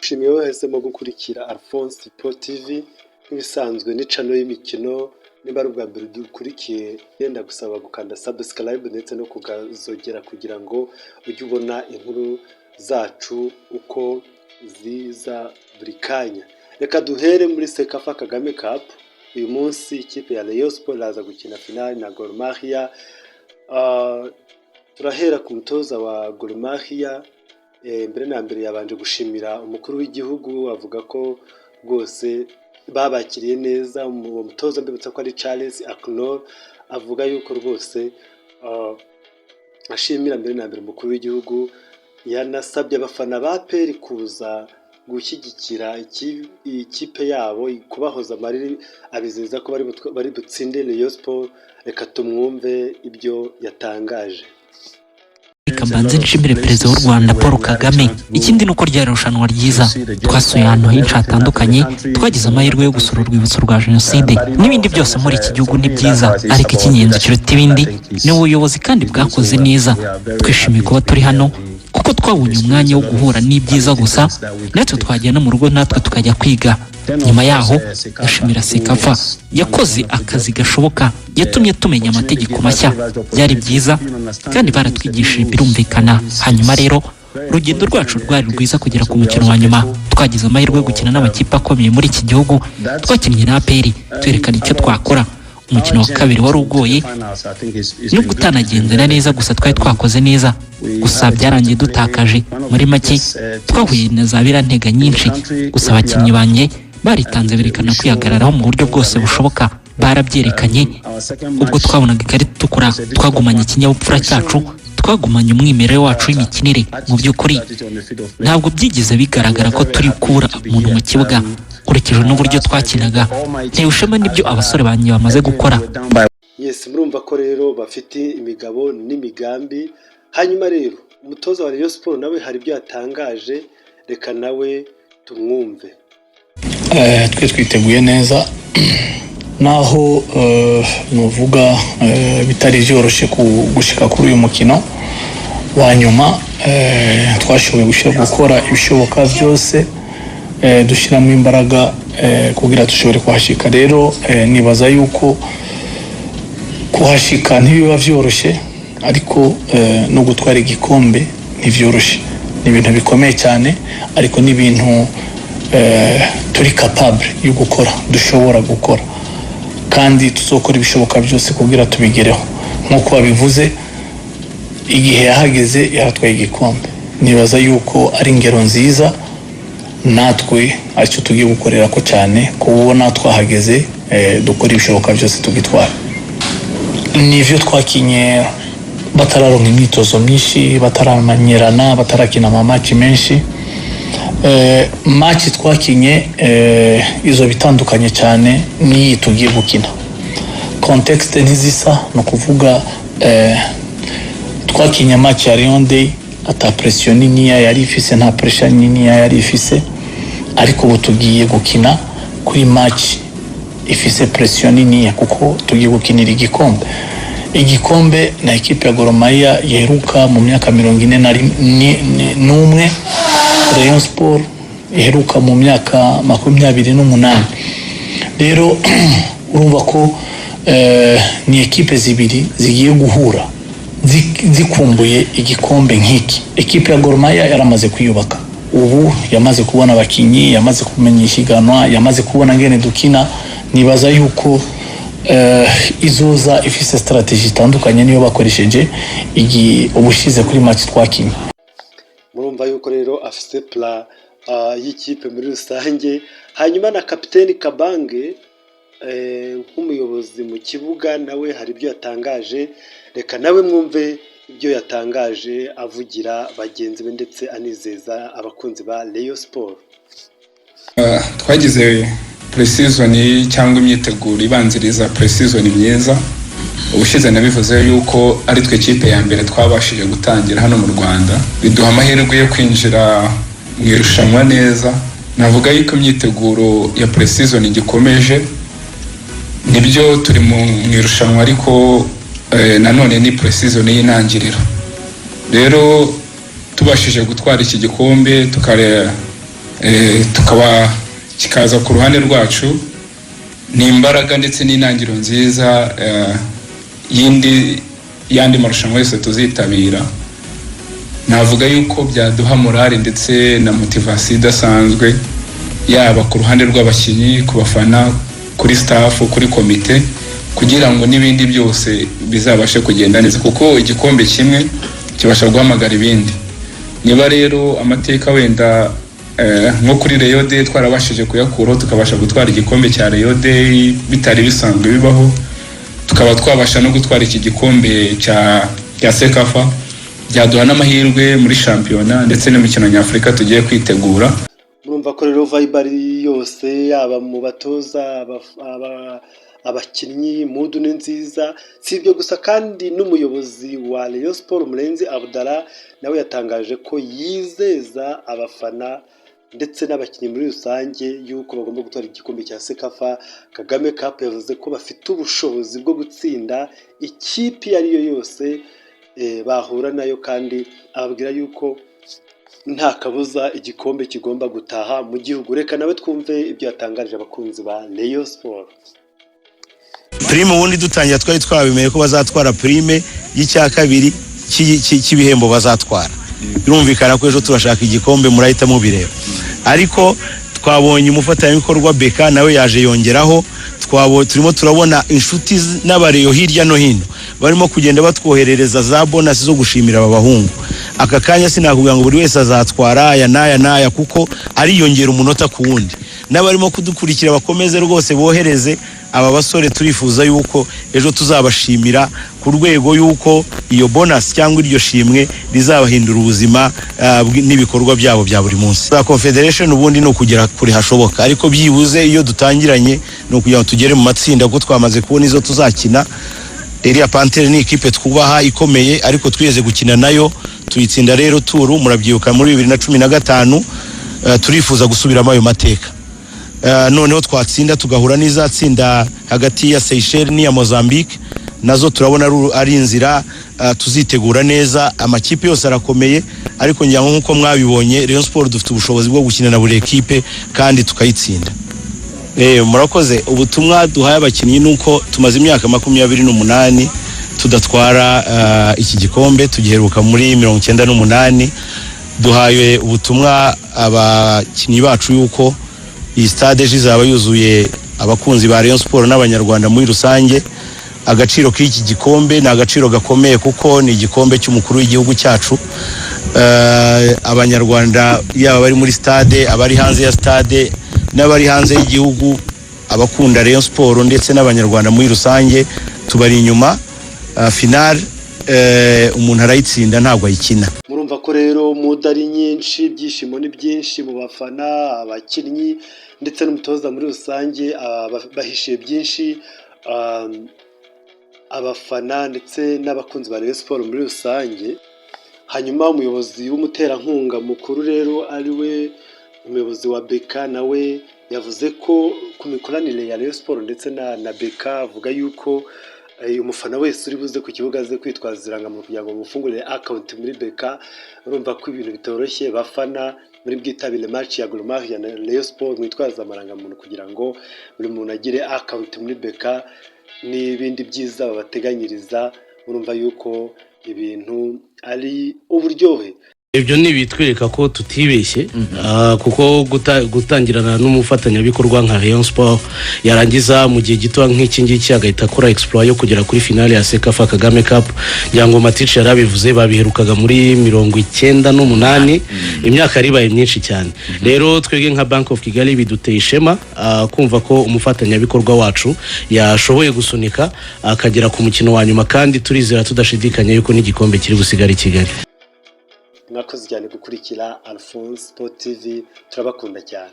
Ndagushimiye wowe wahisemo gukurikira Alphonse Pro TV. Nk'ibisanzwe ni channel y'imikino. Niba ari ubwa mbere udukurikiye, yenda gusaba gukanda subscribe ndetse no kukazogera kugira ngo ujye ubona inkuru zacu uko ziza buri kanya. Reka duhere muri CECAFA Kagame Cup. Uyu munsi ikipe ya Rayon Sport iraza gukina finali na Gor Mahia. Turahera ku mutoza wa Gor Mahia. Mbere na mbere yabanje gushimira umukuru w'igihugu, avuga ko rwose babakiriye neza. Uwo mutoza mbibutsa ko ari Charles Akonnor. Avuga yuko rwose ashimira mbere na mbere umukuru w'igihugu. Yanasabye abafana ba APR kuza gushyigikira ikipe yabo, kubahoza amarira, abizeza ko bari butsinde Rayon Sport. Reka tumwumve ibyo yatangaje. Reka mbanze nshimire Perezida w'u Rwanda Paul Kagame. Ikindi ni uko ryari irushanwa ryiza, twasuye ahantu henshi hatandukanye, twagize amahirwe yo gusura urwibutso rwa Jenoside n'ibindi byose muri iki gihugu. Ni byiza, ariko icy'ingenzi kiruta ibindi ni ubuyobozi kandi bwakoze neza. Twishimiye kuba turi hano kuko twabonye umwanya wo guhura n'ibyiza gusa, natwe twagenda mu rugo natwe tukajya kwiga. Nyuma yaho ndashimira CECAFA yakoze akazi gashoboka, yatumye tumenya amategeko mashya. Byari byiza kandi baratwigishije, birumvikana. Hanyuma rero urugendo rwacu rwari rwiza kugera ku mukino wa nyuma. Twagize amahirwe yo gukina n'amakipe akomeye muri iki gihugu. Twakinnye na APR, twerekana icyo twakora. Umukino wa kabiri wari ugoye nubwo utanagendera neza, gusa twari twakoze neza, gusa byarangiye dutakaje. Muri make twahuye na za birantega nyinshi, gusa abakinnyi banjye baritanze, berekana kwihagararaho mu buryo bwose bushoboka, barabyerekanye. Ubwo twabonaga ikarita itukura, twagumanye ikinyabupfura cyacu, twagumanye umwimerere wacu w'imikinire. Mu by'ukuri ntabwo byigeze bigaragara ko turi kubura umuntu mu kibuga nkurikije n'uburyo twakinaga. Ntewe ishema n'ibyo abasore banjye bamaze gukora. Yes, murumva ko rero bafite imigabo n'imigambi. Hanyuma rero umutoza wa Rayon Sport nawe hari ibyo yatangaje, reka nawe tumwumve. Twe twiteguye neza, naho nuvuga bitari byoroshye gushika kuri uyu mukino wa nyuma. Twashoboye gukora ibishoboka byose, dushyiramo imbaraga kugira dushobore kuhashika. Rero nibaza yuko kuhashika ntibiba byoroshye, ariko no gutwara igikombe ntibyoroshye. Ni ibintu bikomeye cyane, ariko ni ibintu turi capable yo gukora, dushobora gukora, kandi tuzokora ibishoboka byose kugira tubigereho. Nk'uko babivuze, igihe yahageze yaratwaye igikombe. Nibaza yuko ari ingero nziza, natwe aricyo tugiye gukorera ko cyane kubona twahageze, dukora ibishoboka byose tugitwara. Nivyo twakinye batararonka imyitozo myinshi, bataramenyerana, batarakina ama match menshi. Match twakinye izo bitandukanye cyane n'iyi tugiye gukina, contexte ntizisa. Ni ukuvuga twakinye match ya Rayon Day ata pression niniya yari ifise, nta pressure niniya yari ifise, ariko ubu tugiye gukina kuri match ifise pression niniya kuko tugiye gukinira igikombe. Igikombe na ekipe ya Gor Mahia yeruka mu myaka 41, Rayon Sport iheruka mu myaka 28. Rero urumva ko ni ekipe zibiri zigiye guhura zikumbuye igikombe nk'iki. Ekipe ya Gor Mahia yaramaze kwiyubaka ubu, yamaze kubona abakinyi, yamaze kumenya ihiganwa, yamaze kubona ngene dukina. Nibaza yuko izoza ifise stratégie itandukanye niyo bakoresheje igi ubushize kuri match twakinye. Murumva yuko rero afise plan y'ikipe muri rusange. Hanyuma na kapiteni Kabange, nk'umuyobozi mu kibuga, nawe hari ibyo yatangaje. Reka nawe mwumve ibyo yatangaje avugira bagenzi be ndetse anizeza abakunzi ba Rayon Sport. Twagize pre-season cyangwa imyiteguro ibanziriza pre-season myiza. Ubushize nabivuze yuko ari twe kipe ya mbere twabashije gutangira hano mu Rwanda, biduha amahirwe yo kwinjira mu irushanwa neza. Navuga yuko imyiteguro ya pre-season igikomeje. Nibyo, turi mu irushanwa, ariko nanone ni pre-season y'intangiriro. Rero tubashije gutwara iki gikombe tukare Tukaba kikaza ku ruhande rwacu, ni imbaraga ndetse n'intangiriro nziza y'indi y'andi marushanwa yose tuzitabira. Navuga yuko byaduha morale ndetse na motivation idasanzwe, yaba ku ruhande rw'abakinnyi, ku bafana, kuri staff, kuri komite, kugira ngo n'ibindi byose bizabashe kugenda neza, kuko igikombe kimwe kibasha guhamagara ibindi. Niba rero amateka wenda nko kuri Rayon Day twarabashije kuyakuraho, tukabasha gutwara igikombe cya Rayon Day bitari bisanzwe bibaho, tukaba twabasha no gutwara iki gikombe cya CECAFA, byaduha n'amahirwe muri shampiyona ndetse n'imikino nyafurika tugiye kwitegura. Murumva ko rero vibe ari yose, yaba mu batoza, abakinnyi, mood ni nziza. Si ibyo gusa kandi, n'umuyobozi wa Rayon Sport, Murenzi Abdallah, nawe yatangaje ko yizeza abafana ndetse n'abakinnyi muri rusange yuko bagomba gutwara igikombe cya CECAFA Kagame Cup. Yavuze ko bafite ubushobozi bwo gutsinda ikipe iyo ari yo yose bahura nayo, kandi ababwira yuko nta kabuza igikombe kigomba gutaha mu gihugu. Reka nawe twumve ibyo yatangarije abakunzi ba Rayon Sport. Prime ubundi dutangira twari twabemeye ko bazatwara prime y'icya kabiri cy'ibihembo bazatwara. Birumvikana ko ejo turashaka igikombe, murahita mubireba. Ariko twabonye umufatanyabikorwa BK nawe yaje yongeraho. Turimo turabona inshuti n'abareyo hirya no hino barimo kugenda batwoherereza za bonus zo gushimira aba bahungu. Aka kanya sinakubwira ngo buri wese azatwara aya n'aya n'aya, kuko ariyongera umunota ku wundi. N'abarimo kudukurikira bakomeze rwose bohereze aba basore. Turifuza yuko ejo tuzabashimira ku rwego yuko iyo bonus cyangwa iryo shimwe rizabahindura ubuzima n'ibikorwa byabo bya buri munsi. Za confederation ubundi ni ukugera kure hashoboka, ariko byibuze iyo dutangiranye ni ukugira ngo tugere mu matsinda, kuko twamaze kubona izo tuzakina. Iriya Panthère ni ikipe twubaha ikomeye, ariko twigeze gukina nayo tuyitsinda rero turu murabyibuka muri 2015. Turifuza gusubiramo ayo mateka. Noneho twatsinda tugahura n'izatsinda hagati ya Seychelles n'iya Mozambique, nazo turabona ari inzira tuzitegura neza. Amakipe yose arakomeye, ariko ngira ngo nk'uko mwabibonye, Rayon Sport dufite ubushobozi bwo gukina na buri ekipe kandi tukayitsinda. Murakoze. Ubutumwa duhaye abakinnyi ni uko tumaze imyaka 28 tudatwara iki gikombe, tugiheruka muri 98. Duhaye ubutumwa abakinnyi bacu yuko iyi stade ejo izaba yuzuye abakunzi ba Rayon Sport n'Abanyarwanda muri rusange. Agaciro k'iki gikombe ni agaciro gakomeye, kuko ni igikombe cy'umukuru w'igihugu cyacu. Abanyarwanda yaba abari muri stade, abari hanze ya stade n'abari hanze y'igihugu, abakunda Rayon Sport ndetse n'Abanyarwanda muri rusange, tubari inyuma. Final umuntu arayitsinda, ntabwo ayikina. Murumva ko rero mood ari nyinshi, ibyishimo ni byinshi mu bafana, abakinnyi ndetse n'umutoza muri rusange. Bahishiye byinshi abafana ndetse n'abakunzi ba Rayon Sport muri rusange. Hanyuma umuyobozi w'umuterankunga mukuru rero, ari we umuyobozi wa BK, nawe yavuze ko ku mikoranire ya Rayon Sport ndetse na BK, avuga yuko umufana wese uri buze ku kibuga aze kwitwaza irangamuntu kugira ngo bamufungurire account muri BK. Urumva ko ibintu bitoroshye. Bafana muri bwitabire match ya Gor Mahia na Rayon Sport, mwitwaza amarangamuntu kugira ngo buri muntu agire account muri BK n'ibindi byiza babateganyiriza. Urumva yuko ibintu ari uburyohe. Ibyo ni ibitwereka ko tutibeshye, kuko gutangirana n'umufatanyabikorwa nka Rayon Sport, yarangiza mu gihe gito nk'iki ngiki agahita akora exploit yo kugera kuri finale ya CECAFA Kagame Cup, ngira ngo Matici yarabivuze, babiherukaga muri 98, imyaka yari ibaye myinshi cyane. Rero twebwe nka Bank of Kigali biduteye ishema kumva ko umufatanyabikorwa wacu yashoboye gusunika akagera ku mukino wa nyuma, kandi turizera tudashidikanya yuko n'igikombe kiri busigare i Kigali. Mwakoze cyane gukurikira Alphonse Sport TV, turabakunda cyane.